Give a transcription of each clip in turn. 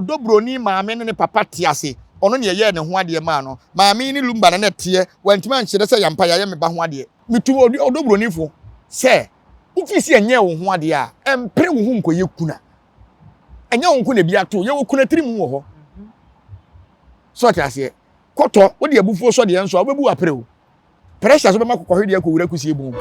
Ɔdɔ Broni maame ne ne papa te ase, ɔno na yɛyɛɛ ne ho adeɛ maa no. Maame yi ne Lumba na na ɛteɛ, wantumi ankyerɛ sɛ yampa yɛayɛ me ba ho adeɛ. Metu Ɔdɔ Broni fo sɛ, wofii sɛ yɛnyɛɛ wo ho adeɛ a, ɛmpere wo ho nkɔyɛ kuna. Ɛnyɛ wo nko na ebi ato, yɛwɔ kuna tiri mu wɔ hɔ. So ɔte aseɛ? Kɔtɔ, wode abufuo sɔ deɛ nso a, wobɛbu apere o. Pressure so bɛma kɔkɔhwedeɛ akɔwura kusie bun mu.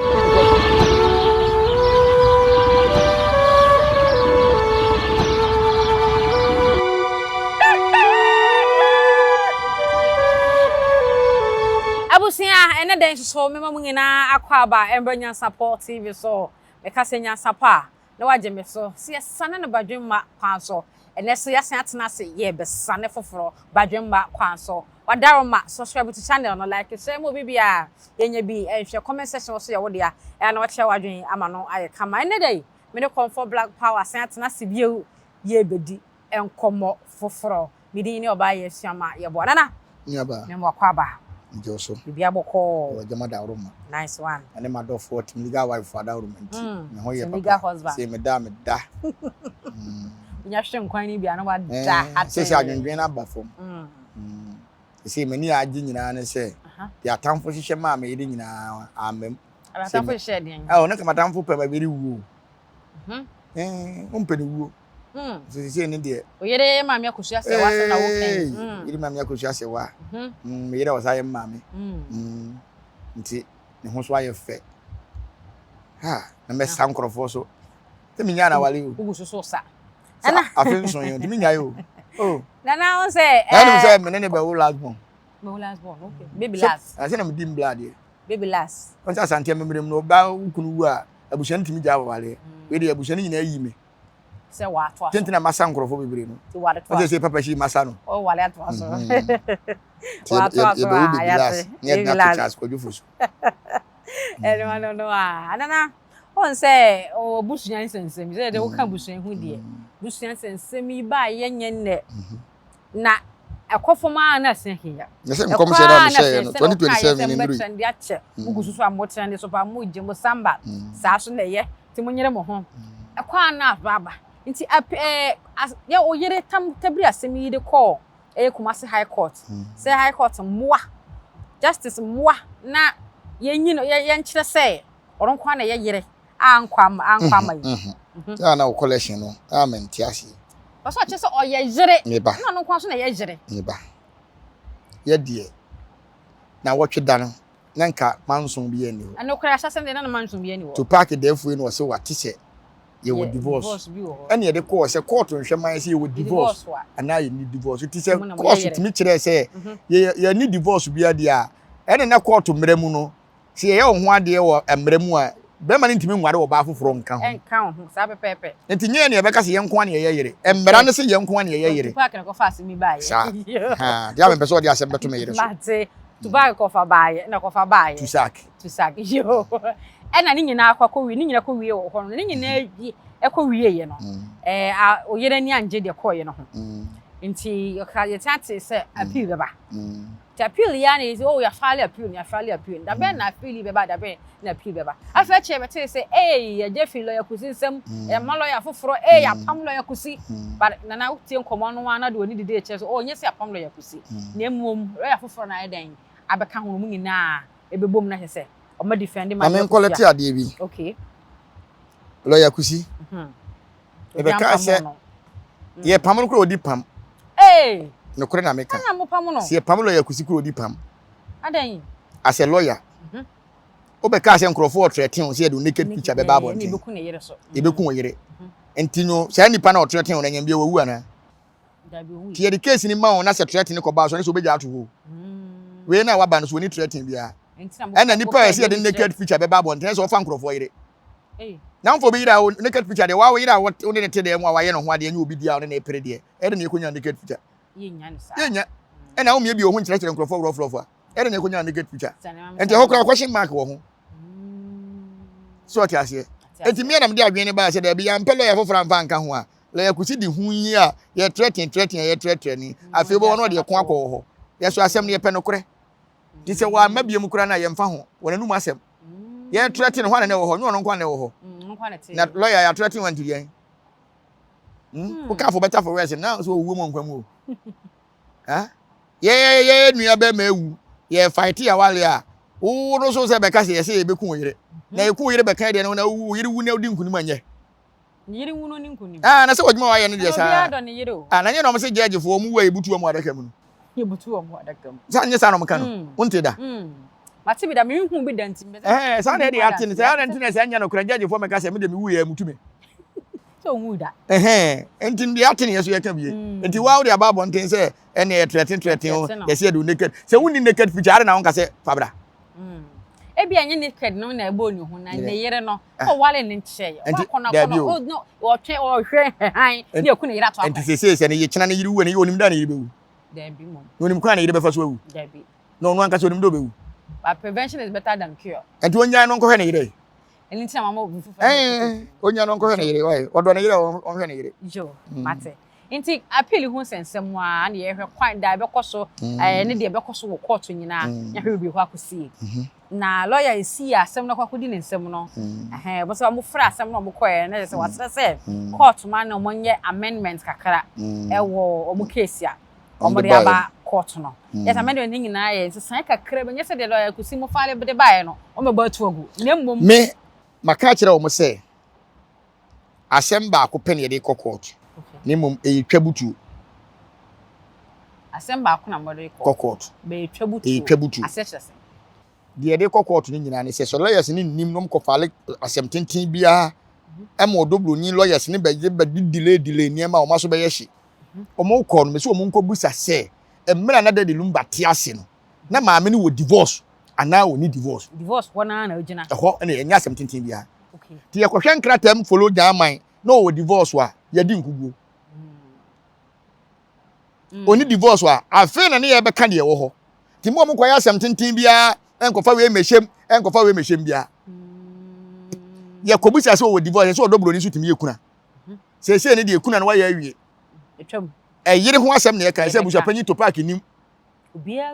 Abusua, ɛnɛ da yi nso so mema mo nyinaa akɔ aba mbrɛ Nyansapɔ TV so. Meka sɛ Nyansapɔ a, na wagye me so sɛ yɛsane no badwemma kwan so. Ɛnnɛ nso yɛasan atena ase yɛrebɛsane foforɔ badwemma kwan so. Wadaroma, subscribe to channel no, like, share ma obi biara yɛnya bi nhwɛ. Comment section hɔ nso yɛ wo dea, ɛa na wakyerɛ w'adwene ama no ayɛ kama. Ɛnnɛ da yi, me ne Comfort Black Power asan atena ase bio yɛrebɛdi nkɔmmɔ foforɔ. Me din ne Ɔbaa Yɛasuama Yɛboa. Nana! Nuabaa. Me Akwaaba. Megye wo so. Biribiara bɔkɔɔ. Wɔ Gyama Dawuroma. Nice one. Ɛne m'adɔfoɔ team legal wife foɔ adawuroma nti. Mm, Me ho yɛ team papa. legal husband. Sei meda a meda. Wonya hwɛ nkwan no bi a na wada Eh, hatee. seesei adwendwen no aba fam. Mm. Mm. Seesei m'ani a agye nyinaa ne sɛ, deɛ atamfo hyehyɛ maa me yere nyinaa amma mu. Atamfo hyehyɛɛ deɛn? Oh, na nka m'atamfo pɛ ma me yere wuo. Mhm. Eh, wompɛ ne wuo. Mm. Nso seesei ne deɛ. Wo yere maame Akosua Asɛwa asɛm na woka yi. Hey, yere maame Akosua Asɛwa. Mhm. Mm, me yere a ɔsan yɛ me maame. Mm. Mm. Nti ne ho so ayɛ fɛ. Ha, na mɛsa nkurɔfoɔ so. Sɛ menyaa no awale o. Wogu so so sa. Sɛ afe nson yi, ntumi nyae o. Oh. Nana wo sɛ. Na ɛnim sɛ me ne ne bɛwo last born. Bɛwo last born, okay. Baby last. Sɛ na medi mbla adeɛ. Baby last. Wɔn sɛ Asante amammerɛ mu no, ɔbaa wo kunu wu a, abusua no tumi gyaa awareɛ. Wei deɛ abusua no nyinaa yi me. Sɛ wɔatoa so. Tenten na masa nkurɔfoɔ bebree no. Ti wɔade toa so. Wɔn sɛ papa hyi masa no. Oh, wɔade atoa so. Wɔatoa so a, baby last. Ne yɛde no ato Charles Kwadwo Fosu. Ɛno ano no a. Nana, wɔn sɛ ɔbusua nsɛnsɛm sɛ yɛde woka busua ho deɛ. Busua nsɛnsɛm yi ba a yɛnyɛ nnɛ. Na ɛkɔ fam ara na asen ahia. Na sɛ nkɔmhyɛ no a mehyɛeɛ no, 2027 no nnurui. Ɛkɔ ara na sɛ sɛ mobɛtrɛnde akyɛ, mogu so so a motrɛnde so paa, mogye mo samba, saa so na ɛyɛ, nti monyere mo ho. Ɛkɔ ara na aba aba. Nti ap ɛɛ as yɛ wo yere tam tabiri asɛm yi de kɔɔ ɛyɛ Kumasi High Court sɛ High Court mmoa, Justice mmoa na yɛnyi no yɛ yɛnkyerɛ sɛ ɔno nko ara na ɛyɛ yere ankɔ ama ankɔ ama yi. Mhm. A na wo collection no a mente aseɛ. Ɔsɛ ɔkyerɛ sɛ ɔyɛ yere. Meba. Na ɔno nko nso na ɛyɛ yere. Meba. Yɛ deɛ na wɔtwe da no na nka manson bi ani hɔ. Ɛno koraa ahyɛsɛm deɛ na no manson bi ani hɔ. To park dɛɛfoɔ yi na ɔsɛ wate sɛ yɛwɔ divorce. Ɛna yɛde kɔɔ sɛ kɔɔto nhwɛ man sɛ yɛwɔ divorce anaa yɛnni divorce. Ti sɛ kɔɔso tumi kyerɛ sɛ yɛnni divorce bi adeɛ a ɛna na kɔɔto mmerɛ mu no Sɛ yɛyɛ wo ho adeɛ wɔ mmara mu a, barima no ntumi nware ɔbaa foforɔ nka ho. Ɛnka wo ho, saa pɛpɛɛpɛ. Nti nyɛ yɛn na yɛbɛka sɛ yɛn nko ara na yɛyɛ yere. Mmara no se yɛn nko ara na yɛyɛ yere. Tupac na kɔfa asɛm yi baeɛ. Saa. Haa. Deɛ a mempɛ sɛ ɔde asɛm bɛto me yere so. Mate. Tupac kɔfa baeɛ, na kɔfa baeɛ. Tusac. Tusac, yoo. Ɛna ne nyinaa kɔ akɔwie, ne nyinaa kɔwie wɔ hɔ no, ne nyinaa ɛkɔ wieeɛ no, ɛɛ a oyere ani angye deɛ kɔeɛ no ho. Nti ɔka yɛsan tee sɛ appeal bɛba. Nti appeal yi ara na yɛsi oh yɛafile appeal no yɛafile appeal no dabɛn na appeal yi bɛba dabɛn na appeal bɛba afei akyire yɛbɛtee sɛ ee yɛgye firi lɔya Kusi nsam yɛma lɔya foforɔ ee yɛapam lɔya Kusi but Nana wotie nkɔmmɔ no ara na de w'ani didi akyire sɛ oh nyɛ sɛ yɛapam lɔya Kusi na mmom lɔya foforɔ na ayɛ dɛn abɛka ho no mu nyinaa ɛbɛbom na kyerɛ sɛ ɔma defend ma me nkɔlɛte adeɛ bi okay lɔya Kusi Mebɛkaa sɛ, yɛpam no koraa ɔdi pam. Nokorɛ na meka. Sɛ yɛpam lɔya Kusi koraa ɔdi pam. As a lawyer, wobɛkaa sɛ nkurɔfoɔ ɔtrɛten wo sɛ yɛde wo naked picture bɛba abɔnten. Yɛbɛku wo yere. Nti no, saa nipa na ɔtrɛten wo no, anyambia wawu anaa? Nti yɛde case no ma wo na sɛ threaten kɔba so ne sɛ wobɛgya ato hɔ. Wei na waba no so wɔni threaten biara. Ɛna nipa a ɛsɛ yɛde naked picture bɛba abɔnten sɛ ɔfa nkurɔfoɔ yere. Na womfa obi yere a naked picture deɛ waa wo yere a wo ne ne te dɛm a wayɛ ne ho adeɛ nyɛ obi deɛ a ɔne ne pere deɛ ɛde na ɛkɔnya naked picture. Yɛnya. Ɛna womie bi wɔ ho nkyerɛkyerɛ nkurɔfoɔ worɔforɔfo a ɛde na ɛkɔnya naked picture. Nti ɛhɔ koraa question mark wɔ ho. So ɔte aseɛ. Nti mmea na mede adwene no baa sɛ daabi yɛampɛ lɔya foforɔ amfa anka ho a lɔya Kusi de hu yi a yɛtrɛten trɛten a yɛtrɛtrɛ ni afei wobɛwɔ no ɔde ɛko akɔ wɔ hɔ. Yɛso asɛm no yɛpɛ nokorɛ. Nti sɛ wɔamma biom koraa no a yɛmfa ho wɔn anum asɛm. Yɛtrɛten hɔ na na ɛwɔ hɔ nyɛ ɔno nko na ɛwɔ hɔ. Na lɔya yɛatrɛten wɔn nti yɛn. Woka for better for worse na so owuo mu nkwa mu o. Ha? Yɛ yɛ nua bɛrima awu. Yɛ fight awale a wo no so sɛ bɛka sɛ yɛsɛ yɛbɛku wo yere. Na yɛku wo yere bɛka deɛ no na wo yere wu na wodi nkunim anyɛ. Ne yere wu no ne nkunim. Ah, na sɛ ɔdwuma wayɛ no deɛ saa. Obiara dɔ ne yere o. Ah, na nyɛ na wɔn sɛ judge foɔ wɔn wu a yɛbutu wɔn adaka mu no. Yɛbutu wɔn adaka mu. Saa nyɛ saa na wɔn ka no. Wonte da. Mate bi da, me nhu bi da nti. Ɛɛ, saa na ɛde ate no, saa na nti na sɛ ɛnyɛ nokorɛ judge foɔ mɛka sɛ me deɛ me wu yɛ mutu me. Sɛ onwu da. Ɛhɛn, nti deɛ ate no yɛ so yɛka bie. Nti waa wode aba abɔnten sɛ ɛne yɛ trɛten trɛten o, yɛsɛ yɛde wo naked. Sɛ wonni naked picture, adɛn na wonka sɛ fa bra? Ebia ɛnyɛ naked no na ɛbɔɔ ne hu na ne yere no ɔware ne nkyɛe. Ɔkɔ no akɔ no ɔtwe ɔhwɛ hann ne aku ne yere ato akɔ. Nti seesei sɛ ne ye kyena ne yere wu a ne yere onim da ne yere bɛwu? Dabi mmom. Na onim kwan a ne yere bɛfa so awu? Dabi. Na ɔno ankasa onim dɛ ɔbɛwu? But prevention is better than cure. Nti ɔnyae no nkɔhwɛ ne yere. Ɛno nti na mama obi foforɔ. Ɛɛ ɔnyae no nkɔhwɛ ne yere ɔyɛ ɔdɔ ne yere ɔnhwɛ ne yere. Yo mate. Nti appeal ho nsɛnsɛm a na yɛhwɛ kwan da ɛbɛkɔ so ɛɛ ne deɛ ɛbɛkɔ so wɔ court nyinaa yɛhwɛ bebree hɔ akɔsie. Na lawyer esi asɛm no akɔ akɔdi ne nsam no ɛhɛn wɔn sɛ wɔn frɛ asɛm no wɔn kɔɛ na kyerɛ sɛ wɔasrɛ sɛ court ma na wɔn nyɛ amendment kakra ɛwɔ wɔn case a wɔn de aba court no. Yɛ sɛ amendment ne nyinaa yɛ nsesan kakra bi nyɛ sɛ deɛ lawyer Kusi mo file de baeɛ no wɔn bɛbɔ atu agu na mmom. Me maka akyerɛ wɔn sɛ Asɛm baako pɛ na yɛde kɔ kɔɔto, na mmom ɛyɛ twa butuo. Asɛm baako na mode kɔ kɔɔto. Bɛyɛ twa butuo. Ɛyɛ twa butuo. Aseɛ kyerɛ sɛ? Deɛ yɛde kɔ kɔɔto no nyinaa ne sɛ, sɛ lawyers no nnim na wɔkɔ file asɛm tenten biara ma ɔdɔ buroni lawyers no bɛgye bɛde delay delay nneɛma a wɔn aso bɛyɛ hye. Wɔkɔ no, mese wɔn nkɔbisa sɛ, mmerɛ a na Daddy Lumba te ase no, na maame no wɔ divorce anaa ɔnni divorce. Divorce hɔ no ara na ogyina. Ɛhɔ na ɛnyɛ asɛm tenten biara. Nti yɛkɔhwɛ nkrataa mu follow Gyaman na ɔwɔ divorce a, yɛdi nkuguo. Ɔnni divorce a, afei na ne yɛbɛka deɛ ɛwɔ hɔ. Nti mo a mokɔyɛ asɛm tenten biara nkɔfa wei mmɛhyɛm, nkɔfa wei mmɛhyɛm biara. Yɛkɔbisa sɛ ɔwɔ divorce, yɛsɛ ɔdɔ buroni nso tumi yɛ kuna. Seesei ne deɛ kuna no wayɛ awie. Ɛyere ho asɛm na yɛka, ɛsɛ abusuapanyin Topak nim.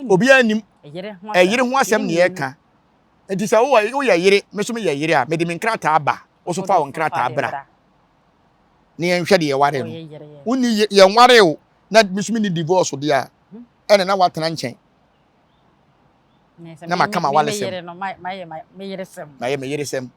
Obiara nim. Ɛyere ho asɛm na yɛka. Nti sɛ wowɔ woyɛ yere, me nso meyɛ yere a, mede me nkrataa ba, wo nso fa wo nkrataa bra. Na yɛnhwɛ deɛ yɛware no. Wonni yɛnware o, na me nso menni divorce deɛ a, ɛna na woatena nkyɛn. Na maka m'awaresɛm. Mayɛ me yeresɛm.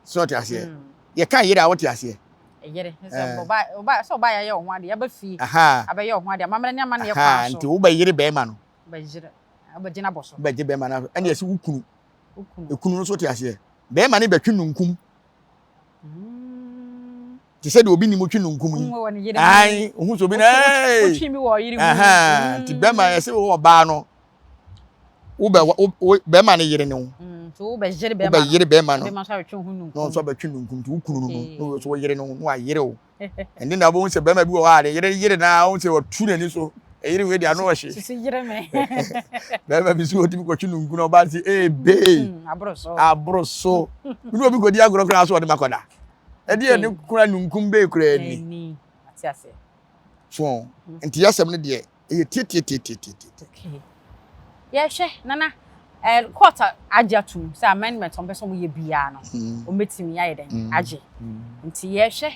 So ɔte aseɛ? Yɛka yere a wote aseɛ? Yere, sɛ ɔba sɛ ɔba yɛayɛ wo ho adeɛ, yɛaba fie abɛyɛ wo ho adeɛ, amammerɛ ne amanneɛ kwan so. Nti wobɛyere bɛrima no. Wobɛyere, wobɛgye no abɔ so. Wobɛgye bɛrima no ɛne yɛsi wo kunu. Ekunu no so te aseɛ. Bɛrima no bɛtwe nunkum. Te sɛ deɛ obi nim twe nunkum yi. Ayi, ohun sɛ obi na ee. Wotwi bi wɔ ɔyere mu. Nti bɛrima yɛsɛ wɔ ɔbaa no. Wobɛ wo bɛrima no yere ne wo. So wobɛyere bɛrima no. Wobɛyere bɛrima no. Bɛrima nso abɛtwe ho nunkum. Na ɔnso abɛtwe nunkum nti wo kunu no no na so wɔyere no na wayere wo. Ɛnde na wobɛhu sɛ bɛrima bi wɔ hɔ a ne yere yere na wohu sɛ watu n'ani so. Ɛyere wei deɛ ano ɔhye. Sisi yere me. Bɛrima bi so wɔtumi kɔtwe nunkum na ɔbaa sɛ ee bee. Aboro so. Aboro so. Bi ne obi kɔdi agorɔ koraa so ɔde ma kɔda. Ɛde yɛ ne kura nunkum bee koraa ni. So nti yɛasɛm no deɛ ɛyɛ tiatiatiatiatia. Okay. Yɛhwɛ nana eh, court agye atum sɛ amendment wɔn pɛ sɛ wɔn yɛ biara no wɔn bɛtumi ayɛ dɛn agye nti yɛhwɛ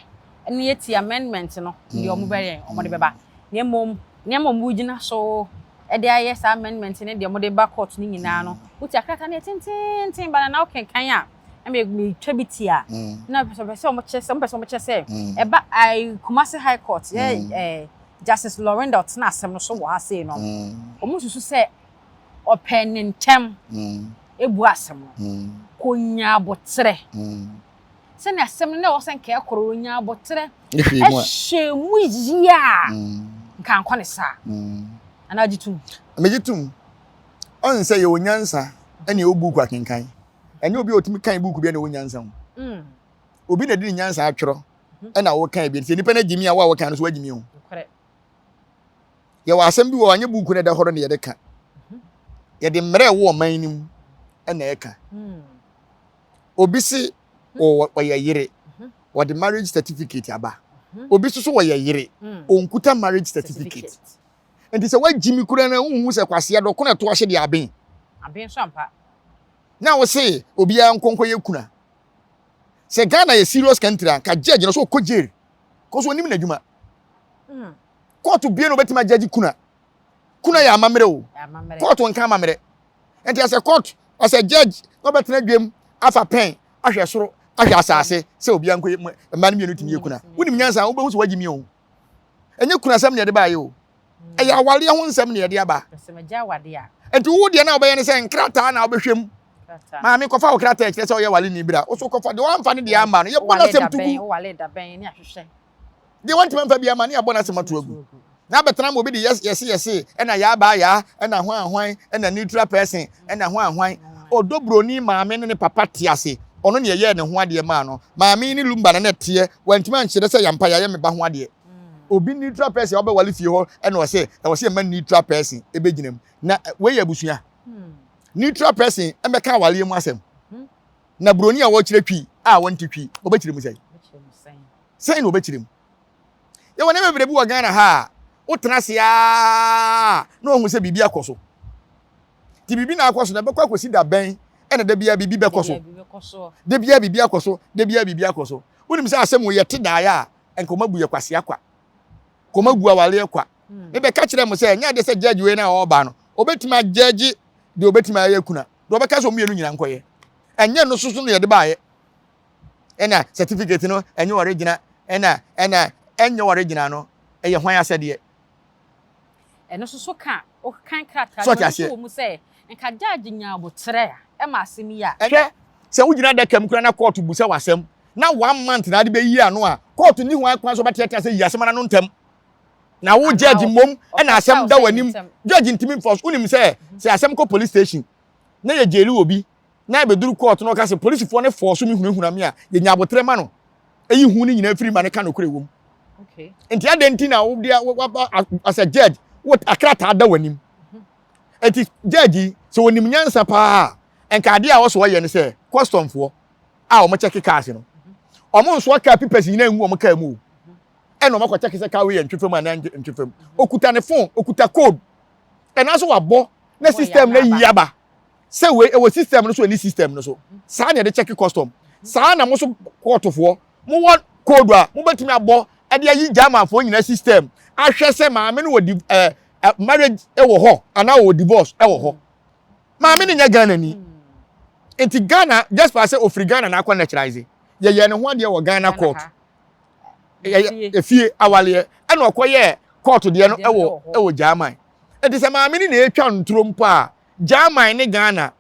ne yɛti amendment no deɛ wɔn bɛyɛ wɔn de bɛba na mmom nneɛma wɔn gyina so de ayɛ saa amendment ne deɛ wɔn de ba court no nyinaa no wotia krataa no yɛ tententen ba na na wokenkan a na metwa bi ti a na pɛ sɛ wɔn kyɛ sɛ wɔn pɛ sɛ wɔn kyɛ sɛ ɛba ayi Kumasi High Court yɛ ɛɛ Justice Lorinda ɔtena asɛm no so wɔ ha sei no, wɔsusu sɛ ɔpɛ ne ntɛm ebu asɛm no, kɔnya aboterɛ. Sɛnea asɛm no na ɛwɔ sɛ nka ɛkɔrɔ, ɔnya aboterɛ ɛhyɛ mu yie a, nka ankɔ ne saa. Anaa gye tom? Megye tom. Ɔn sɛ yɛwɔ nyansa ɛne ɛwɔ buuku akenkan. Ɛnyɛ obi a ɔtumi kan buuku bi na ɛwɔ nyansa o. Obi na ɛde ne nyansa atwerɛ. ɛna woka bi sɛ nipa no agyimi a wo a woka no so wagyimi o yɛwɔ asɛm bi wɔ anyɛ buuku no ɛda hɔ no na yɛde ka mhm. yɛde mmerɛ ɛwɔ ɔman no mu ɛna ɛka hmm. obi se mhm. ɔyɛ yere mhm. wɔde marriage certificate aba obi nso so wɔyɛ yere hmm. ɔnkuta marriage certificate nti sɛ wagyimi kura no wohu sɛ kwaseɛ dɔko na ɛto ahye deɛ aben aben so ampa na wo se obiara nkonkɔ yɛ kuna. Sɛ Ghana yɛ serious country a, nka judge no so ɔkɔ jail. Kɔso onim n'adwuma. Court bie na obetumi ajudge kuna. Kuna yɛ amammerɛ o. Court nka amammerɛ. Nti asɛ court, asɛ judge na ɔbɛtena dwam afa pɛn ahwɛ soro ahwɛ asase sɛ obiara nkɔ mmaa no mmienu tumi yɛ kuna. Wonim nyansa a wobɛhu sɛ wagye mi o. Ɛnyɛ kuna asɛm na yɛde baayɛ o. Ɛyɛ awareɛ ho nsɛm na yɛde aba. Nti wo deɛ na wobɛyɛ ne sɛ nkrataa na wobɛhwɛ mu. Maame kɔfa wo krataa kyerɛ sɛ ɔyɛ wale ni bra. Wo so kɔfa deɛ wamfa ne deɛ ama no yɛbɔ n'asɛm to gu. Deɛ wantumi amfa bi ama ne yɛabɔ n'asɛm ato agu. Na abɛtena ma obi de yɛse yɛse ɛna yaa baa yaa ɛna hwan hwan ɛna neutral person ɛna hwan hwan. Ɔdɔ broni maame ne ne papa te ase. Ɔno ne yɛyɛɛ ne ho adeɛ maa no. Maame yi ne Lumba na na ɛteɛ. Wantumi ankyerɛ sɛ yampa yɛayɛ me ba ho adeɛ. Obi neutral person a ɔbɛwale fie hɔ ɛna ɔse ɛwɔ sɛ yɛma neutral person ɛbɛgyina mu. Na wei yɛ abusua. Neutral person ɛbɛka awaleɛ mu asɛm. Na broni a wɔkyerɛ twi a wɔnte twi ɔbɛkyerɛ mu sɛn? Sɛn na ɔbɛkyerɛ mu? Yɛwɔ nneɛma bebree bi wɔ Ghana ha a wotena ase aa na wahu sɛ biribi akɔ so. Nti biribi na akɔ so na ɛbɛkɔ akɔsi da bɛn ɛna da biara biribi bɛkɔ so. Da biara biribi akɔ so, da biara biribi akɔ so. Wonim sɛ asɛm wɔ yɛte daeɛ a nka ɔma bu yɛ kwasea kwa. Kɔma gu awaleɛ kwa. Mebɛka kyerɛ mo sɛ ɛnyɛ adeɛ sɛ judge wei na ɔreba no ɔbɛtumi agyɛgye deɛ ɔbɛtumi ayɛ kuna. Deɛ ɔbɛka sɛ ɔmmienu nyinaa nkɔyɛ. Ɛnyɛ no soso na yɛde baeɛ. Ɛna certificate no ɛnyɛ original ɛna ɛna ɛnyɛ original no ɛyɛ hwan asɛdeɛ. Ɛno nso so ka wokan krataa no nso wɔ mu sɛ nka judge nya aboterɛ a ɛma asɛm yi a. Hwɛ sɛ wogyina adaka mu koraa na kɔɔto busa wo asɛm na one month na ade bɛyi ano a kɔɔto nni ho kwan sɛ ɔbɛteatea sɛ yi asɛm no ano ntɛm na wo judge mmom ɛna asɛm da w'anim judge ntumi mfa so wonim sɛ sɛ asɛm kɔ police station na yɛ jaili obi na ɛbɛduru court na ɔka sɛ polisifoɔ no fɔɔ so me hunahuna me a, yɛnya aboterɛ ma no. Ɛyi hu no nyinaa firi ma no ka nokorɛ wɔ mu. Nti adɛn nti na wode waba as a judge wo akrataa da w'anim. Nti judge yi sɛ ɔnim nyansa paa a, nka adeɛ a ɔsɔ ɔyɛ ne sɛ customfoɔ a wɔn kyɛke cars no, wɔn nsoa car papers nyinaa ngu wɔn car mu o. Ɛna wɔn akɔ kyɛke sɛ car wei yɛ ntwe fam anaa ntwe fam. Okuta ne phone, okuta code. Ɛna nso wabɔ na system no ayi aba. Sɛ wei ɛwɔ system no so ɛni system no so. Saa na yɛde check custom. Saa na mo so kɔɔtofoɔ mo wɔ code a mo bɛtumi abɔ ɛde ayi Germanfoɔ nyinaa system ahwɛ sɛ maame no wɔ di ɛɛ eh, marriage ɛwɔ hɔ anaa wɔ divorce ɛwɔ hɔ. Maame no nyɛ Ghana ni. Nti Ghana just for sɛ ofiri Ghana na akɔ naturalize. Yɛyɛ ne ho adeɛ wɔ Ghana court. Efie awaleɛ ɛna ɔkɔyɛɛ court deɛ no ɛwɔ ɛwɔ German. Nti sɛ maame no na etwa ntoro mpo a German ne Ghana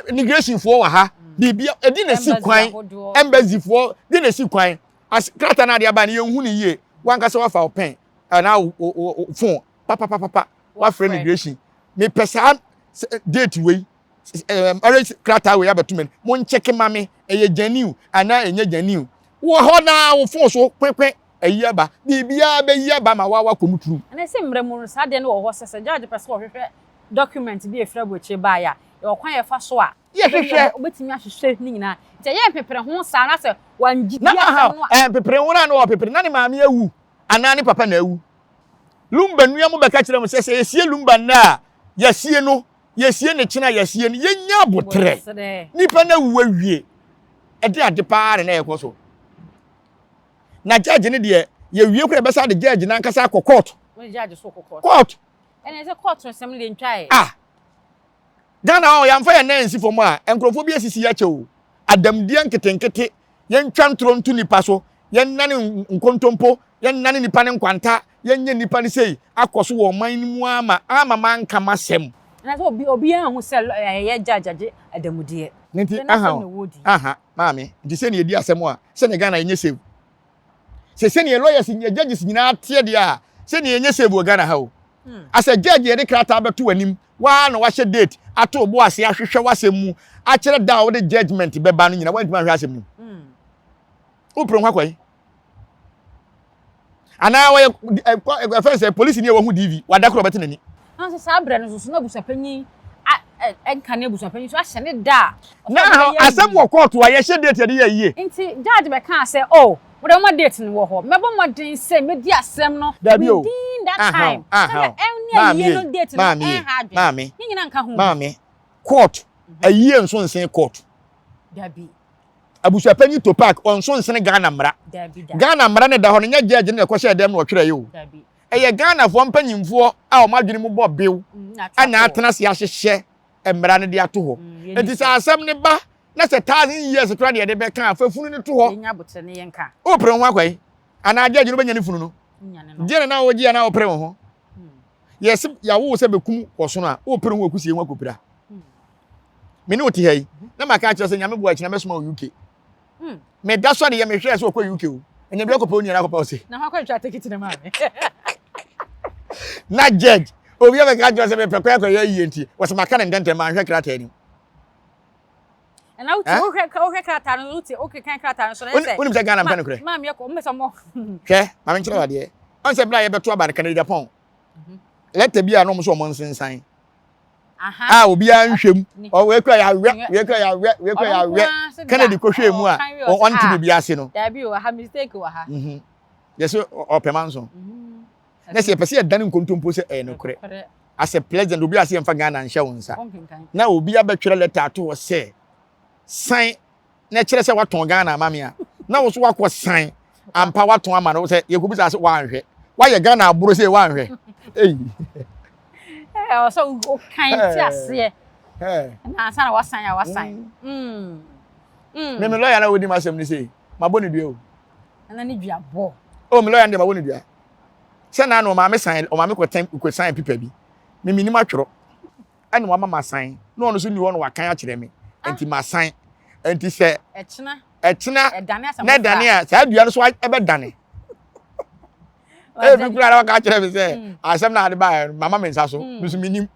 immigration foɔ wɔ ha biribi ɛdi na esi kwan embassy foɔ di na esi kwan as krataa na ade aba no yɛn hu ne yie wankasa wafa ɔpɛn anaa o o phone papapapa wafrɛ immigration mepɛ saa date wei ɛɛ marriage krataa wei abɛto mi mo nkyɛke ma me ɛyɛ genuine anaa ɛnyɛ genuine wɔ hɔ naa wo phone so kwekwe. Ayi aba, biribiara bɛyi aba ma woa woakɔ mu turum. Ɛna sɛ mmerɛ mu no saa adeɛ no wɔ hɔ sɛ sɛ judge pɛ sɛ ɔhwehwɛ document bi a ɛfiri aburokyire baeɛ a, yɛwɔ kwan a yɛfa so a Yɛhwehwɛ. ɔbɛtumi ahwehwɛ ne nyinaa. Nti ɛyɛ mpepere ho saa na sɛ wangye Na di aha, asɛm no a. ɛɛ mpepere ho no a na ɔpepere, na ne maame awu anaa ne papa na awu. Lumba nua mo bɛka kyerɛ mo sɛ sɛ yɛsie Lumba nnɛ a, yɛasie no, yɛsie no kyena a, yɛasie no. Yɛnya aboterɛ. Aboterɛ. Nipa no awu awie. Ɛde ade paa na na ɛkɔ so. Na judge no deɛ yɛwie koraa yɛbɛsan de judge no ankasa akɔ court. Wọ́n judge so kɔ court. Court. Ɛna ɛsɛ court nsɛm no deɛ ntwa yɛ. Ah Ghana hɔ yɛamfa yɛn nan ansi fam a nkurɔfoɔ bi asisi yɛ akyɛ o. Adamdeɛ nketenkete yɛntwa ntorɔ nto nipa so yɛnnane nkontompo yɛnnane nipa no nkwanta yɛnyɛ nipa no sei akɔ so wɔ ɔman no mu ama ama manka m'asɛm. Ɛna sɛ obi obiara nhu sɛ ɛyɛ judge agye adamudeɛ. Ne nti aha o aha maame nti sɛnea yɛdi asɛm a sɛnea Ghana yɛnyɛ save sɛ sɛnea lawyers nyɛ judges nyinaa teɛ deɛ a sɛnea yɛnyɛ save wɔ Ghana ha o hmm. As a judge yɛde krataa bɛto w'anim waa na wahyɛ date ato bo ase ahwehwɛ w'asɛm mu akyerɛ da a wode judgement bɛba no nyina woantumi anhwɛ asɛm no mu hmm. wopere ho akɔyi anaa wɔyɛ ɛfɛn sɛ polisi ni a wɔhu dv wada koro ɔbɛte n'ani. Nanso saa berɛ no nso so na abusuapanyin nka ne abusuapanyin so ahyɛ ne da a. Na asɛm wɔ kɔɔto a yɛhyɛ date yɛde yɛ yie. Nti judge bɛkaa sɛ oh mo deɛ moma date no wɔ hɔ mɛbɔ mmɔden sɛ mɛdi asɛm no within that time sɛdeɛ ɛne ayie no date no ɛnha adwene ne nyinaa nka ho bi. Maame court ayie nso nsen court. Dabi. Abusuapanyin Topak ɔnso nsene Ghana mmara. Ghana mmara no da hɔ no nyɛ judge no na ɛkɔhyɛɛ dɛm na ɔtwerɛeɛ o. Ɛyɛ Ghanafoɔ mpanyinfoɔ a wɔn adwene mu bɔ bew na atena ase ahyehyɛ mmara no de ato hɔ. Nti sɛ asɛm no ba na sɛ thousand years koraa na yɛde bɛka a, fa funu no to hɔ. Wopere wo ho akɔ yi? Anaa judge no bɛnya ne funu no? Deɛ na na wogye a na wopere wo ho? Yɛse yɛawo wo sɛ bɛkum ɔsono a, wopere wo ho akusie ho akɔpira. Me ne wo te ha yi, na maka akyerɛ sɛ Nyame boa akyina mɛsoma wo UK. Meda so adeyɛ mehwɛɛ sɛ ɔkɔ UK o. Ɛnyɛ bi akɔpɛ onua na akɔpɛ ɔse. Na hɔ akɔtwa tekiti na maame. Na judge, obi abɛka akyerɛ sɛ mepɛ kwan akɔyɛ ayie nti, wɔsɛ maka ne ntɛntɛm manhwɛ krataa nim. Ɛna wote wohwɛ wohwɛ krataa no wote wokekan krataa no so na ɛsɛ. Wonim sɛ Ghana mpɛ nokorɛ. Maame ɛkɔ ɔmo sɛ ɔmo. Hwɛ maame nkyerɛ wo adeɛ. Ɔn sɛ bere a yɛbɛto aba no Kennedy Agyapong lɛtɛ bi a na ɔmo sɛ ɔmo nsensan a obiara nhwɛ mu ɔwɔ ekura yɛawɛ wei kura yɛawɛ wei kura yɛawɛ Kennedy kɔhwɛ mu a ɔnte biribi ase no. Dabi o ha mistake wɔ ha. Yɛsɛ ɔpɛ manso. Na sɛ yɛpɛ sɛ yɛdane nkontompo sɛ ɛyɛ nokorɛ. As a president, obi a sɛ yɛmfa Ghana nhyɛ wo nsa na obi abɛtwerɛ letter ato hɔ sɛ san na ɛkyerɛ sɛ watɔn Ghana ama me a, na wo so wakɔ san ampa watɔn ama no sɛ yɛkɔbisa sɛ wanhwɛ wayɛ Ghana aboro sɛ wanhwɛ. Ei. Ɛwɔ sɛ wokan te aseɛ na ansa na wasan a wasan. Mm. Mm. Me me lawyer na wodi m'asɛm no sei mabɔ ne dua o. Ɛna ne dua bɔ. Oh me lawyer no deɛ mabɔ ne dua. Sɛ na na ɔmaame san ɔmaame kɔ tɛn kɔ san pipa bi. Me menim atwerɛ. Ɛna wama ma san. Na ɔno nso ni hɔ na wakan akyerɛ me. Nti ma san. Nti sɛ ɛkyena ɛkyena na ɛdane a saa dua no so ɛbɛdane. Ebi kura na waka akyerɛ me sɛ mm. asɛm na ade baeɛ no mama me nsa so. Mm. Me nso menim.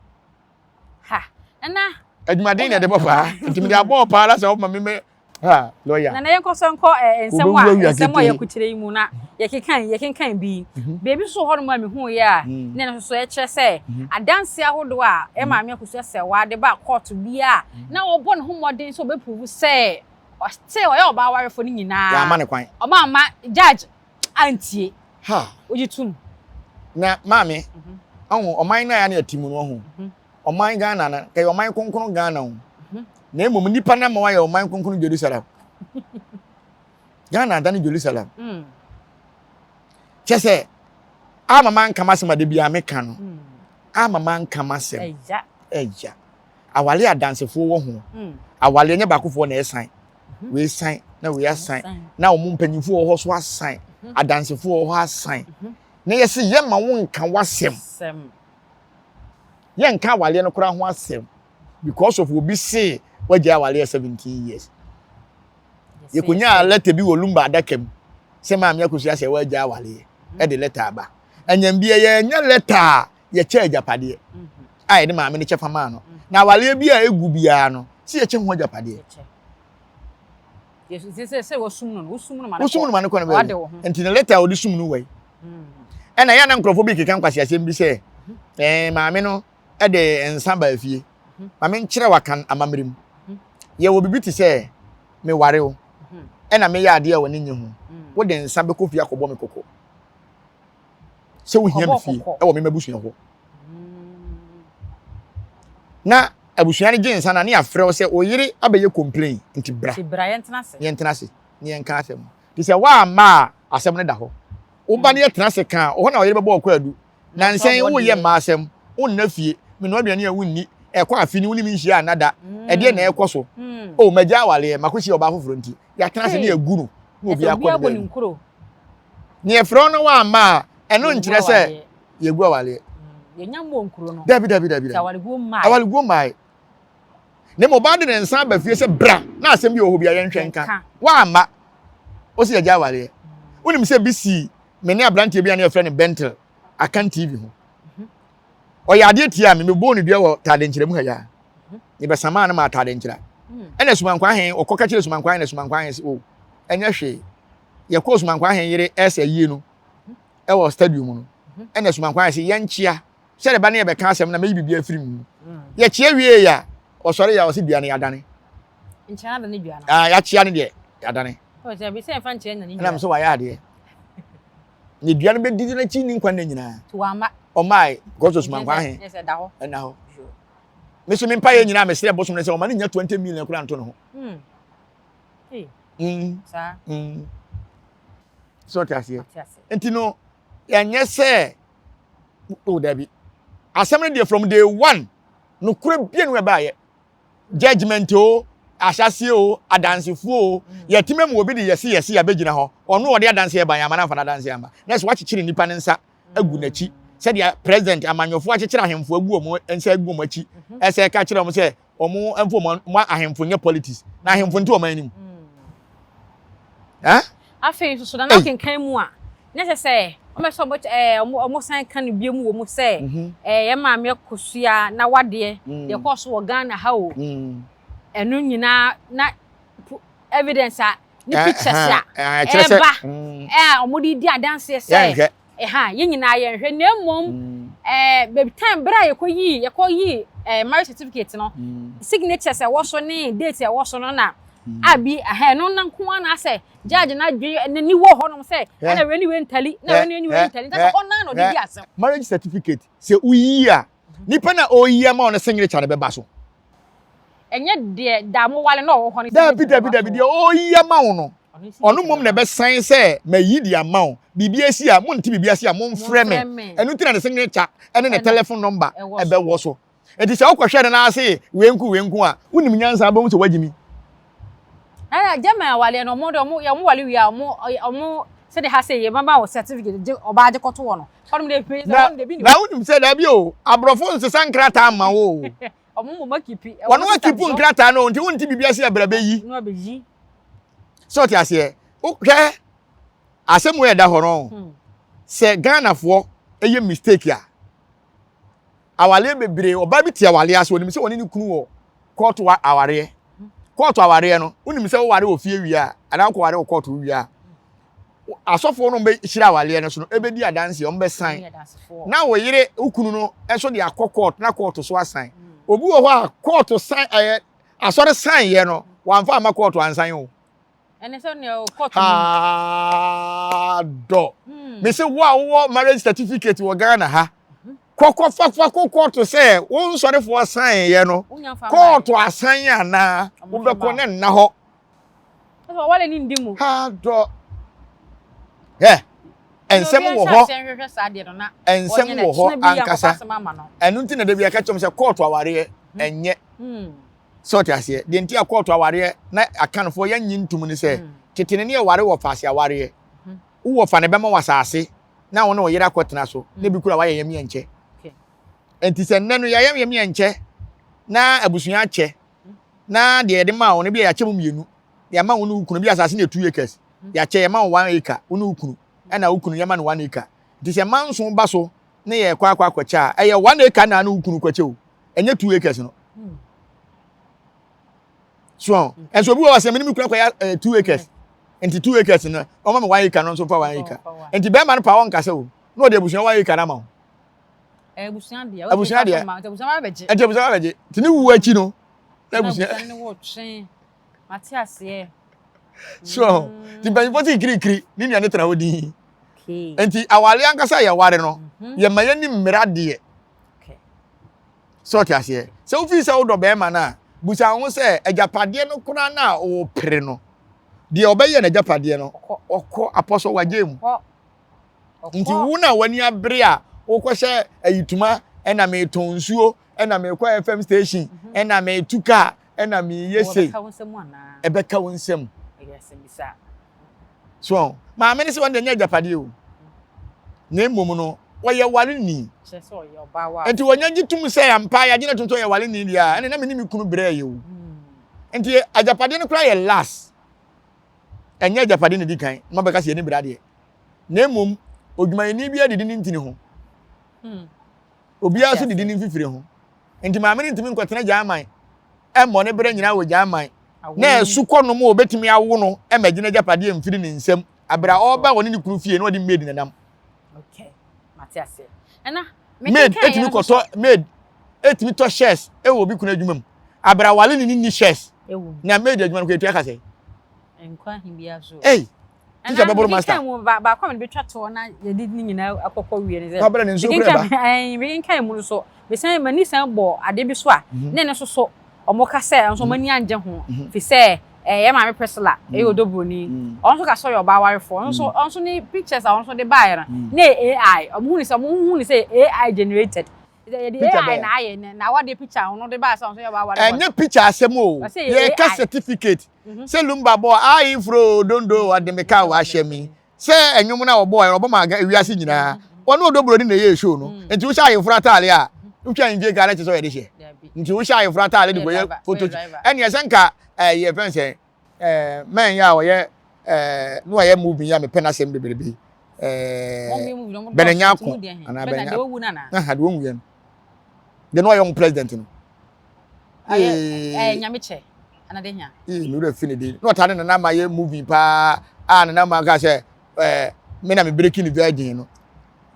Ha. Ɛna adwumaden na ɛde bɔ paa. Nti mede abɔ paa na sɛ ɔma me me Ha, lawyer. Na na yɛnkɔ so nkɔ eh, nsɛm a nsɛm a yɛkukyerɛ yi mu na yɛkekan yɛkenkan bi. Mhm. Baabi nso hɔ nom a mehu yɛ a mm. na ɛno nso so ɛkyerɛ sɛ mhm. adanse ahodoɔ a mhm. ɛmaame Akosua Serwaa de ba kɔɔto bi a na ɔbɔ ne ho mmɔden sɛ ɔbɛpuruvu sɛ ɔte ɔyɛ ɔbaa warefo no nyinaa. Yɛama ne kwan. Ɔma ama judge antie. Ha. Wogye tum. Na maame, ɔho ɔman no a yɛne ɛte mu no ɔho. Ɔman Ghana no, kɛyɛ ɔman kronkron Ghana o. Na mmom nipa no ama wayɛ ɔman kronkron Jerusalem. Ghana adane Jerusalem. Mm. Kyɛ sɛ, ama manka m'asɛm ade biara meka no. Mm. Ama manka m'asɛm. Ɛya. Ɛya. Awale adansefoɔ wɔ ho. Mm. Awale ɛnyɛ baakofoɔ na ɛsan. Mm-hmm. Wei san na wei asan. Na wɔn mpanyinfoɔ wɔ hɔ so asan. Mm-hmm. Adansefoɔ wɔ hɔ asan. Mm-hmm. Na yɛsi yɛma wo nka w'asɛm. Yɛnka awaleɛ no koraa ho asɛm because of obi se wagyae awaleɛ 17 years. Yɛkɔnyaa letter bi wɔ Lumba adaka mu sɛ maame akosua sɛ wagyae awaleɛ ɛde letter aba. Anyambia yɛanya letter a yɛkyɛ agyapadeɛ a yɛde maame no kyɛfa maa no. Na awaleɛ bi a ɛgu biara no sɛ yɛkyɛ ho agyapadeɛ. Wosum no ma no kɔ no baabi. Nti ne letter a wɔde sum no wɔ yi. Ɛna yɛ na nkurɔfoɔ bi keka nkwaseasɛm bi sɛ ɛɛ maame no de nsa baa fie. Maame nkyerɛ wakan amammerɛ mu. Yɛwɔ biribi te sɛ meware wo ɛna meyɛ adeɛ a w'ani nye ho. Wode nsa bɛkɔ fie akɔbɔ me kɔkɔ sɛ wohia me fie ɛwɔ me m'abusua hɔ. Na abusua no gye nsa na ne yɛafrɛ wo sɛ wo yere abɛyɛ complain nti bra. Yɛntena ase na yɛnka asɛm. Nti sɛ woamma a asɛm no da hɔ. Woba na yɛtena ase ka a, hɔ na ɔyere bɛbɔ ɔkɔ adu. Nansa yi woyɛ mmaa asɛm, wonna fie, menoa aduane a wonni, ɛkɔ afe ni wo ne me nhyia anna da, ɛdeɛn na ɛrekɔ so? Oh, magya awareɛ, makɔhyia ɔbaa foforɔ nti, yɛatena ase na yɛagu no na obiara kɔ ne baabi. Na yɛfrɛ wo na woamma a, ɛno nkyerɛ sɛ yɛgu awareɛ. Dabi, dabi, dabi, dabi. Awareguo mmae. Na mmom ɔbaa de ne nsa aba fie sɛ bra na asɛm bi wɔ hɔ bi a yɛnhwɛ nka. Woamma. Wo sɛ yɛgya awareɛ. Wonim sɛ bi sii me ne aberanteɛ bi a ne yɛfrɛ no Bentel Akan TV ho. Ɔyɛ adeɛ tia me, mebɔɔ no dua wɔ taade nkyerɛ mu ha yi a. Mebɛsamaa no ma ataade nkyerɛ. Ɛna Sumankwa he, ɔkɔka kyerɛ Sumankwa he na Sumankwa he sɛ, o, ɛnyɛ hwee. Yɛkɔɔ Sumankwa he yere ɛsɛ yie no ɛwɔ stadium no. Ɛna Sumankwa he sɛ yɛnkyea sɛ ne ba ne yɛbɛka asɛm na mɛyi biribi afiri mu. Yɛkyea wie a, ɔsɔre yɛ a ɔsɛ dua no yɛadane. Nkyɛn adane dua no. Ah, yɛakyea no deɛ yɛadane. Ɔsɛ bi sɛ ɛmfa nkyerɛ na ne dua. Ɛna sɛ wayɛ adeɛ. Ne dua no bɛdidi n'akyi ne nkwa nna nyinaa. Wama. Ɔmae, because osuma nkwa he. Ɛda hɔ. Ɛna hɔ. Me so me mpaeɛ nyinaa mesrɛ bosom no sɛ ɔma no nya 20 million koraa nto ne ho. Hmm. Saa. So ɔte aseɛ. Nti no yɛnyɛ sɛ o dabi. Asɛm no deɛ from day one nokorɛ bie no ɛbaayɛ. Judgement o, ahyɛaseɛ o, adansefoɔ o, yɛtumi ama obi de yɛse yɛse abɛgyina hɔ. Ɔno ɔde adanseɛ ba yɛn ama no amfa n'adanseɛ amma. Na sɛ wakyekyere nnipa no nsa agu n'akyi sɛdeɛ president amanyɔfoɔ akyekyere ahemfo agu wɔn nsa agu wɔn akyi ɛsɛ ɛka kyerɛ wɔn sɛ wɔn mfo wɔn mo ahemfo nyɛ politics na ahemfo nte wɔn anim. Afei nso so na n'akenkan mu a na ɛsɛ sɛ wɔn sɛ wɔn ɛɛ wɔn san ka no bio mu wɔ mu sɛ ɛɛ yɛn maame Akosua na wadeɛ deɛ ɛkɔɔ so wɔ Ghana ha o ɛno nyinaa na evidence a ne pictures a ɛreba a wɔde di adanseɛ sɛ ɛha yɛn nyinaa yɛnhwɛ na mmom ɛɛ baby time bere a yɛkɔyii yɛkɔyii ɛɛ marriage certificate no signatures ɛwɔ so ne date ɛwɔ so no na abi ɛhɛn no na nko ara na asɛ judge na adwene n'ani wɔ hɔnom sɛ ɛna wei ne wei ntali na wei ne wei ntali nti sɛ hɔ naa na ɔde di asɛm. Marriage certificate sɛ woyi a nipa na ɔyi ama wo no signature no bɛba so. Ɛnyɛ deɛ da mo wale na ɔwɔ hɔ no. Dabi dabi dabi deɛ ɔyi ama wo no ɔno mmom na ɛbɛsan sɛ mayi de ama wo biribi asi a monte biribi ase a momfrɛ me ɛno nti na ne signature ɛne ne telephone number ɛbɛwɔ so nti sɛ wokɔhwɛ no na ase wei nko wei nko a wonim nyansa bɛhu sɛ woagye mi. Ɛna German awaleɛ no ɔmo de ɔmo yɛ ɔmo wale wie a ɔmo ɔmo sɛde ha sɛ yɛ mama wɔ certificate gye ɔbaa gye kɔto hɔ no ɔnom de pɛ sɛ ɔnom de bi na wonim sɛ dabi o aborɔfo nsesa nkrataa mma wo o. Ɔmo mmom akipi. Wɔn akipu nkrataa no nti wonti biribi ase abira bɛyi. No abɛyi. Sɛ ɔte aseɛ wohwɛ asɛm wei ɛda hɔ no sɛ Ghanafoɔ ɛyɛ mistake a awaleɛ bebree ɔbaa bi te awaleɛ ase onim sɛ ɔne ne kunu wɔ kɔɔto awareɛ kɔɔto awareɛ no wonim sɛ woware wɔ fie wie a anaa wokɔware wɔ kɔɔto wie a asɔfoɔ no bɛhyira awaleɛ no so no ɛbɛdi adanseɛ wɔn bɛsan na wo yere wo kunu no nso de akɔ kɔɔto na kɔɔto so asan obi wɔ hɔ a kɔɔto san ɛyɛ asɔre san yɛ no wɔamfa ama kɔɔto ansan o. ɛne sɛ nea kɔɔto haa dɔ mese wo a wowɔ marriage certificate wɔ Ghana ha kɔkɔ fafa kɔ kɔɔto sɛ wo nsɔrefoɔ san yɛ no kɔɔto asan anaa wobɛkɔ ne nna hɔ. Ɛsɛ ɔwale ne ndi mu. Ha dɔ. Hɛ. Nsɛm wɔ hɔ. Nsɛm wɔ hɔ ankasa. Ɛno nti na dabi aka kyerɛ sɛ kɔɔto awareɛ ɛnyɛ. Sɛ ɔte aseɛ. Deɛ nti a kɔɔto awareɛ na akanfoɔ yɛnnye ntum ne sɛ tete no ne yɛware wɔ faase awareɛ. Wowɔ fa ne bɛma wɔ asase na wo ne wo yere akɔtena so na ebi kura wayɛ yam yɛ nkyɛ. Nti sɛ nnɛ no yɛayɛ yam yɛ nkyɛ na abusua akyɛ na deɛ yɛde maa wo no bi a yɛakyɛ mu mmienu yɛama wo ne wo kunu bi asase no yɛ two acres yɛakyɛ yɛma wo one acre wo ne wo kunu ɛna wo kunu yɛma no one acre nti sɛ manso ba so ne yɛkɔ akɔ akɔkyɛ a ɛyɛ one acre na ne wo kunu kɔkyɛ o ɛnyɛ two acres no so ɛnso obi wɔ hɔ sɛ me ne me kunu akɔyɛ eh, two acres nti two acres no ɔma me one acre no nso fa one acre nti bɛrima no pa ɔnkasa o na ɔde abusua one acre no ama wo Abusua deɛ. Abusua deɛ. Nti abusua ba bɛgye. Nti abusua ba bɛgye. Nti ne wu akyi no. Na abusua. Na abusua ne wɔ twe. Mate aseɛ. So nti mpanyinfoɔ si kirikiri ne nua ne tena hɔ din. Nti awale ankasa yɛ ware no mhm. yɛ ma yɛ ni mmira deɛ. Sɛ ɔte aseɛ. Sɛ wofi sɛ wodɔ bɛrima no a busa ho sɛ agyapadeɛ no koraa no a ɔpere no deɛ ɔbɛyɛ n'agyapadeɛ no ɔkɔ apɔsɔ wagye mu. Nti wo na w'ani abere a wokɔhyɛ ayituma ɛna metɔn nsuo ɛna mekɔ FM station mhm. ɛna metu kaa ɛna meyɛ sei ɛbɛka wo nsam so maame no sɛ wɔn deɛ nyɛ agyapadeɛ o na mmom no wɔyɛ ware ni nti wɔnya gye tum sɛ ampa yɛagye no tom sɛ ɔyɛ ware ni deɛ a ɛne na me ne me kunu brɛ yɛ o hmm. nti agyapadeɛ no koraa yɛ last ɛnyɛ agyapadeɛ na ɛdi kan ma bɛka sɛ yɛni bra deɛ na mmom odwumayɛni biara didi ne ntini ho hmm. obiara nso didi ne mfifire ho nti maame no ntumi nkɔtena gyaman ɛmmɔ ne berɛ nyinaa wɔ gyaman na ɛsu kɔ nom a obetumi awo no ɛma gyina agyapadeɛ mfiri ne nsam abere a ɔreba wɔ ne ne kunu fie na ɔde maid nenam maid etumi kɔtɔ maid etumi tɔ shares ɛwɔ obi kunu adwuma mu abere a wale ne ne ni shares na maid adwuma no kɔ etua kasɛ. Ei teacher bɛboro master. Ɛna mu baako a mede betwa toɔ na yɛde ne nyinaa akɔkɔ wie ne sɛ. Kwabena ne nsuo kura ba. Ɛn mekenkan mu no so mesan m'ani san bɔ adeɛ bi so a mhm. ne ne nso so wɔn ka sɛ nso wɔn ani angye ho mhm. fi sɛ. Ɛyɛ maame Priscilla, ɛyɛ mm. Odobroni. Mm. Ɔno nso ka sɛ ɔyɛ ɔbaa warefoɔ. Ɔno nso mm. ɔno nso ne pictures a ɔno nso de baeɛ no na yɛ AI. Ɔmo hu ne sɛ ɔmo hu ne sɛ AI generated. Yɛde AI na ayɛ na awadeɛ picture ɔno de baeɛ sɛ ɔno nso yɛ ɔbaa warefoɔ. Ɛnyɛ picture asɛm o. Yɛka certificate. Mhm. Sɛ Lumba bɔ ayi furo dondo ɔde me kaa wahyɛ mi. Sɛ ɛnwom no a wɔbɔɔ yɛ ɔbɔ ma wiase nyinaa. Wɔne Odobroni na ɛyɛɛ show no. Nti wohyɛ ayeforo ataale a wotwa ngye ka na kyerɛ sɛ ɔyɛ de hyɛ. Nti wohyɛ ayeforo ataale de kɔyɛ photo. Ɛneɛ sɛ nka ɛyɛ fɛn sɛ ɛɛ mɛn yɛ a ɔyɛ ɛɛ no ɔyɛ movie yɛ a mepɛ n'asɛm bebrebe ɛɛ bɛnɛnya ako anaa bɛnɛnya aha de wɔn wuyɛ no de no ɔyɛ wɔn president no. Ɛɛ nyame kyɛ ana de hia. Ee mi wura fi ne din na ɔtaa ne nana ma yɛ movie paa a nana ma ka sɛ ɛɛ me na me breaking the virgin no.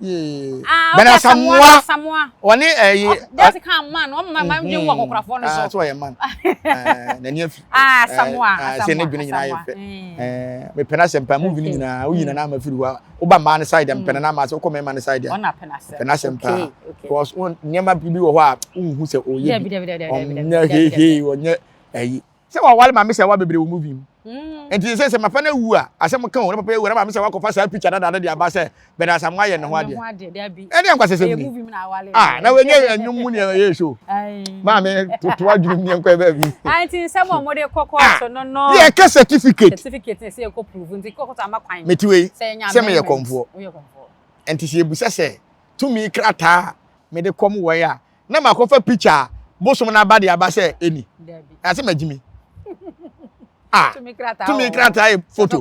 Yee. Ah, Bɛn okay, Asamoah. Asamoah. Ɔne ɛyi. Oh, that's kan man. Wɔn mma mma dwen wɔ akɔkorafoɔ no so. Ah, so ɔyɛ man. Ɛɛ n'ani afi. Ah, Asamoah, Asamoah. Sɛ ne dwene nyinaa yɛ fɛ. Ɛɛ mepɛ n'asɛm paa movie no nyinaa woyi nana ama firi hɔ a woba mmaa no side a mepɛ nana ama sɛ wokɔ mmarima no side a. Ɔna pɛ n'asɛm. Pɛ n'asɛm paa. Because nneɛma bi wɔ hɔ a wonhu sɛ ɔyɛ bi. Ɔnyɛ heihei ɔnyɛ ɛyi. Sɛ waware maame sɛ wa bebree wɔ movie mu. Mm. Nti sɛ sɛ papa no awu a asɛm ka o na papa awu na maame sɛ wakɔfa saa picture dada no de aba sɛ Bernard Asamoah ayɛ ne ho adeɛ. Ɛne ankwasɛsɛm ni. Ah, na wɔnyɛ ɛnwom mu nea ɛyɛ show. Maame toto adwene mu nea nkɔ baabi. Ah, nti nsɛm a wɔde kɔ kɔɔto no no. Yɛ ka certificate. Certificate na ɛsɛ yɛkɔ prove nti kɔɔto ama kwan. Meti wei sɛ meyɛ kɔmfoɔ. Nti sɛ yɛbusa sɛ tumi krataa mede kɔm wɔ a na makɔfa picture a bosom no aba de aba sɛ ɛni ase magye mi ah tumi krataa yɛ photo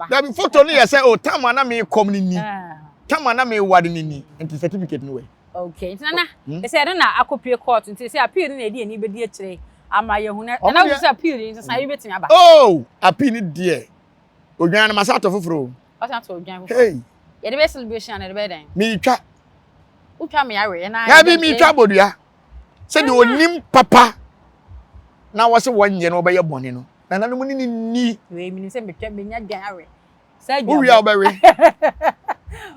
dabi photo no yɛ sɛ o oh, tam a na mekɔm no ni ah. tam a na meware no ni nti certificate no wɛ okay nti nana hmm? ɛsɛ ɛno na akɔpie court nti sɛ appeal no na ɛdi ani bɛdi akyire ama yɛhu na nana wo sɛ appeal yi nso san yi bɛtumi aba oh appeal no deɛ odwan no masa atɔ foforɔ o ɔsan atɔ odwan foforɔ hey yɛde bɛ celebration ana yɛde bɛyɛ dɛn meetwa Wotwa me awe na. Dabi metwa bodua. Sɛ deɛ onim papa na wɔsɛ wɔnyɛ no wɔbɛyɛ bɔne no. Nananom ne ne ni. Wei menim sɛ metwa menya dwan awe. Sɛ dwan. Wowie a wobɛwe.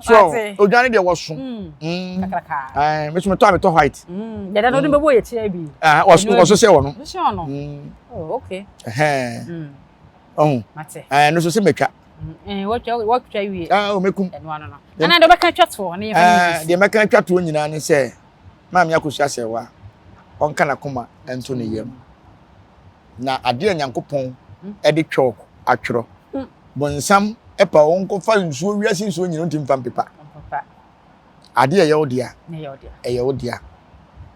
So odwan no deɛ wɔso. Mm. Kakraka. Ɛɛ me so metɔ a metɔ white. Mm. Yɛda no de bɛbɔ yɛ kyerɛ bi. Ah wɔso wɔso sɛ wɔ no. Wɔso sɛ wɔ no. Oh okay. Ɛhɛn. Mm. Ɔho. Mate. Ɛɛ no so sɛ metwa. Mm, wɔtwa wɔtwa wie. Ah, o mekum. Ɛno ano no. Nana deɛ ɔbɛka twa toɔ ne yɛfa ne nsi. Deɛ mɛka twa toɔ nyinaa ne sɛ maame Akosua Serwaa ɔnka n'akoma nto ne yam. Na adeɛ a Nyankopɔn de chalk atwerɛ. Bonsam pa ɔnkɔfa nsuo wiase nsuo nyina ɔntumi mfa mpepa. Adeɛ a ɛyɛ wo dea, ɛyɛ wo dea.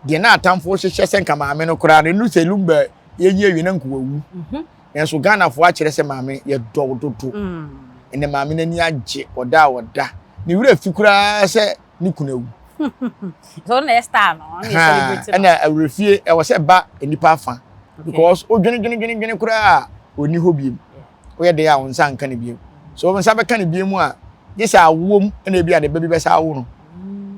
Deɛ na atamfoɔ hyehyɛ sɛ nka maame no koraa no, ɛnu sɛ Lumba yɛyi awie na nka wawu. Mhm. Nanso Ghanafoɔ akyerɛ sɛ maame yɛdɔ wo dodo. Mm. Ɛnɛ maame no ani agye ɔda a ɔda. Ne werɛ fi koraa sɛ ne kunu awu. So na star no, ɛna awerɛfie ɛwɔ sɛ ba nnipa afa because wodwene dwene dwene dwene koraa a ɔnni hɔ biem. Woyɛ dɛn a wo nsa nka no bio. So wo nsa bɛka no bio mu a, gye sɛ awoɔ mu na ebi a ne ba bi bɛsa awo no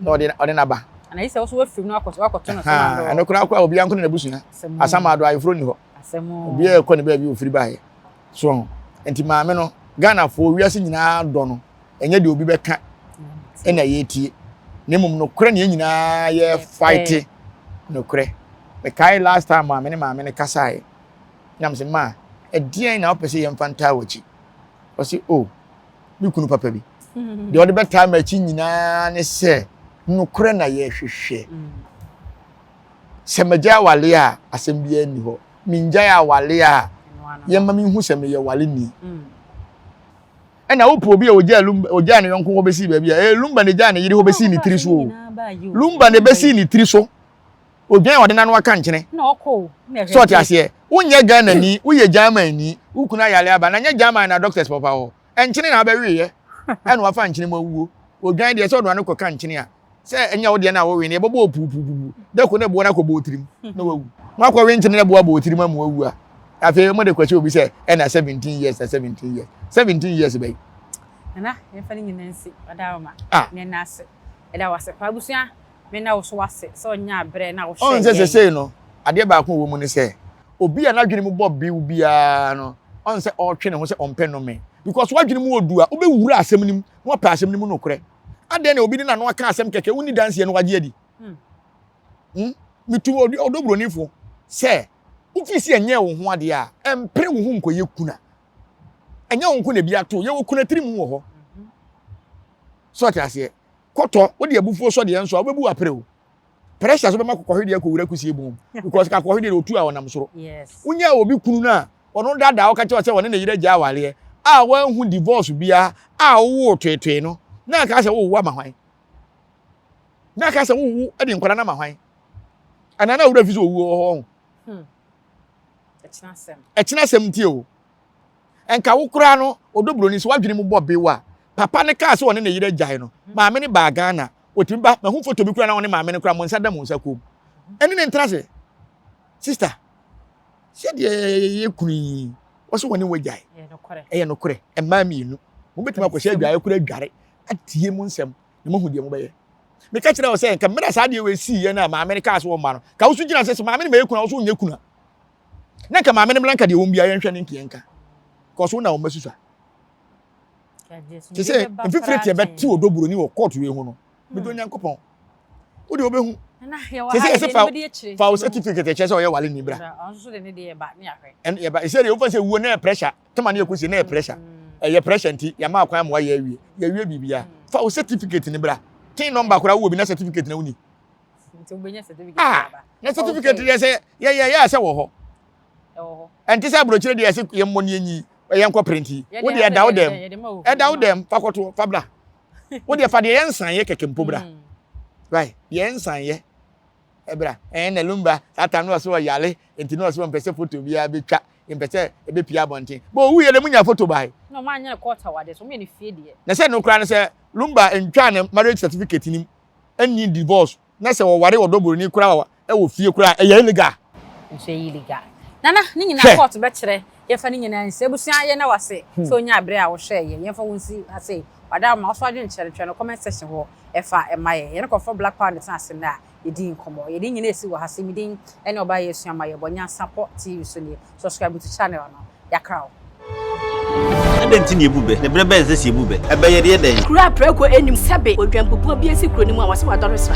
na ɔde ɔde n'aba. Ana yi sɛ woso wafiri mu na wakɔto wakɔto no sama do. Ɛno koraa koraa obiara nko ne n'abusua. Asama ado ayeforo ni hɔ. Obiara kɔ ne baabi ofiri baeɛ. So ho. Nti maame no Ghanafoɔ wiase nyinaa dɔ no. Ɛnyɛ deɛ obi bɛka ɛna yɛtie. Na mmom nokorɛ na yɛn nyinaa yɛ fight nokorɛ. Mekae last time a me ne maame no kasaeɛ. Na mese, Ma, ɛdeɛn na wopɛ sɛ yɛmfa ntaa w'akyi? Ɔse, O, me kunu papa bi, deɛ ɔde bɛtaa m'akyi nyinaa ne sɛ nokorɛ na yɛhwehwɛ. Sɛ magyae awale a, asɛm biara nni hɔ. Mengyae awale a, yɛmma menhu sɛ meyɛ waleni. Ɛna wopɛ obi a ogyaa Lumba, ogyaa ne yɔnko hɔ bɛsii baabi a, ɛyɛ Lumba na egyaa ne yere hɔ bɛsii ne tiri so o. Lumba na ɛbɛsii ne tiri so. Odwan a ɔde n'ano aka nkyene. So ɔte aseɛ? Wonyɛ Ghana ni, woyɛ German ni, wo kunu ayare aba, na nyɛ German na doctors papa wɔ. Nkyene na abɛweeɛ, ɛna wafa nkyene mu awuo. Odwan deɛ sɛ ɔde ano kɔka nkyene a, sɛ ɛnyɛ wo deɛ no a wowe no, yɛbɛbɔ wo puupuupupu. Da ko na ɛboɔ no akɔbɔ wo tirim na wawu. Moakɔwe nkyene na ɛboɔ abɔ wo tirim ama wawu a, afei mode kɔkyɛ obi sɛ ɛna 17 years na 17 years. 17 years bɛyi. Nana, yɛmfa ne nyinaa nsi ɔdaawoma. Ah. Ne nna ase. Ɛda wo ase paa abusua. Me na wo so wase sɛ ɔnya berɛ na wohwɛ Ɔn sɛ sesei no, adeɛ baako a ɛwɔ mu ne sɛ, obi a n'adwene mu bɔ bew biara no, ɔn sɛ ɔretwe ne ho sɛ ɔmpɛ nnome. Because w'adwene mu wɔ du a, wobɛwura asɛm no mu na wapɛ asɛm no mu nokorɛ. Adɛn na obi de n'ano aka asɛm kɛkɛ, wonni danseɛ na wagye adi? Hmm? Metu ɔdɔ buronifo sɛ, Wofii sɛ ɛnyɛɛ wo ho adeɛ a, ɛmpere wo ho nkɔyɛ kuna. Ɛnyɛ wo nko na ebi ato. Yɛwɔ kuna tiri mu wɔ hɔ. So ɔte aseɛ? Kɔtɔ, wode abufuo sɔ deɛ nso a, wobɛbu apere o. Pressure so bɛma kɔkɔhwedeɛ akɔwura kusie bɔn mu. Because kakɔhwedeɛ deɛ otu a ɔnam soro. Wonyaa obi kunu no a, ɔno daadaa wo ka kyerɛ wo sɛ ɔne ne yere agya awareɛ a wanhu divorce biara a wowoo toetoe no, na aka sɛ wowo ama hwan? Na aka sɛ wowo de nkwadaa no ama hwan? Anaa na wura fi sɛ owuo wɔ hɔ ho? Hmm. Ɛkyena asɛm nti o. Nka wo koraa no, ɔdɔ buroni sɛ w'adwene mu bɔ bew a, papa no kaa sɛ ɔne ne yere agyae no, maame no baa Ghana, ɔtumi ba, mahu foto bi koraa na ɔne maame no koraa mo nsa da mo nsa kom. Ɛne ne ntena ase. Sister, sɛdeɛ yɛ kunu yi, wɔ sɛ wɔne wagyae. Ɛyɛ nokorɛ. Mmaa mmienu. Mobɛtumi akɔhyɛ adwaeɛ koraa adware, atie mo nsɛm, na moahu deɛ mobɛyɛ. Meka kyerɛ wo sɛ, nka mmerɛ a saa adeɛ wei siiɛ no a maame no kaa sɛ wɔmma no, ka wo so gyina sɛ sɛ maame no ma yɛ kunu a, wo so wonyɛ kunu a. Na nka maame no mmra nka deɛ wɔn biara yɛnhwɛ ne nka yɛnka. Kɔso wo na wɔn asusua. Te sɛ mfifire teɛ bɛte ɔdɔ buroni wɔ kɔɔto wei ho no. Medɔ Nyankopɔn. Wo deɛ wobɛhu. Te sɛ yɛsɛ fa fa wo certificate ɛkyerɛ sɛ ɔyɛ wale ni bra. Ɛno yɛba ɛsɛ deɛ wofa sɛ wuo na yɛ pressure. Tama ne yɛkɔsie na yɛ pressure. Ɛyɛ pressure nti yɛama akwan ma wayɛ awie. Yɛwie biribia. Fa wo certificate ni bra. Tin number koraa wowɔ bi na certificate na woni. Nti wobɛnya certificate ah, aba. Na certificate deɛ sɛ yɛyɛ yɛ sɛ wɔ hɔ. Ɛnte sɛ aburokyire deɛ sɛ yɛmmɔ ne yɛnyi yɛnkɔ printi. Wo deɛ ɛda wo dɛm. Ɛda wo dɛm fa kɔto fa bra. Wo deɛ fa deɛ yɛnsan yɛ kɛkɛ mpo bra. Hmm. Right, deɛ yɛnsan yɛ ɛbra. Ɛn na lumba saa time no ɔsɛ ɔyale nti na ɔsɛ ɔmpɛ sɛ foto biara bɛtwa mpɛ sɛ ɛbɛpia abɔnten. Bɔ owu yɛ dɛ munya foto bae. Na ɔmo anyɛ no court awade so ɔmo yɛ no fie deɛ. Na sɛ no koraa no sɛ lumba ntwaa ne marriage certificate nim nni divorce na sɛ wɔware ɔdɔ buroni koraa wɔ fie koraa ɛyɛ illegal. Nso ɛyɛ illegal. Nana ne nyinaa court bɛkyerɛ yɛmfa ne nyinaa nsi abusua yɛnda wase sɛ onyaa bere a wohwɛɛ yɛn yɛmfa wo nsi ha sei wada ma wo so adwene kyerɛ no twerɛ no comment section hɔ ɛfa ɛma yɛn yɛne kɔfɔ black power na ɛtena ase nnɛ a yɛdii nkɔmmɔ yɛde ne nyinaa ɛsi wɔ ha sei me din ɛne ɔbaa yɛsua ma yɛbɔ nyansapɔ TV so nie Subscribe to channel no yakra wo. Adɛn nti na yɛbu bɛ? Na berɛ bɛn na ɛsɛ sɛ yɛbu bɛ? Ɛbɛ yɛ deɛ dɛn? Kuro a prako nnim sɛbe odwanpupuo bi asi kuro no mu a wɔse wadɔre sra.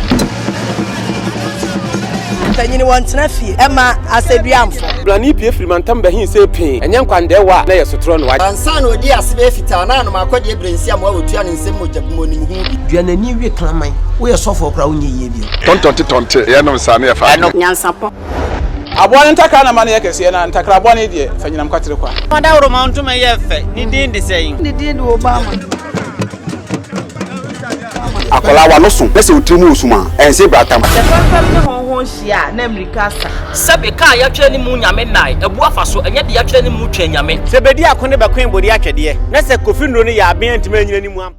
Mpanyini wɔntena fie ɛma asɛduamfo. Blani pue firi mantam bɛhe see pee, ɛnyɛ nkwandɛɛwa a na ɛyɛ sotorɔ no. Ansa na ɔdii ase bɛyɛ fitaa na anom akɔdeɛ berɛ nsi amoa wɔtua ne nsam mogya bu mu ɔnim ho bi. Dua n'ani we kraman. Woyɛ sɔfoɔ koraa wonyɛ yie bio. Tɔntɔnte tɔnte yɛnom saa ne yɛfa adwene. Nyansapɔ. Aboa no ntakra na ma no yɛ kɛseɛ, na ntakra bɔne deɛ, fa nyinam kwatere kwa. Ɔdawuroma ntoma yɛ fɛ, ne din de sɛn? Ne din de Obama. Akwadaa w'ano so na sɛ wo tiri mu wɔ sum a, ɛnse bratam. Sɛ fɛmfɛm ne hɔnhɔn hyia a, na mmirika asa. Sɛbe ka a yɛatwerɛ ne mu Nyame nnae, abu afa so, ɛnyɛ deɛ yɛatwerɛ ne mu Twɛn Nyame. Sɛ bedi ako ne bɛkoe bode atwɛdeɛ, na sɛ Kofi nnuro no yɛ aben antumi anyina ne mu ampa.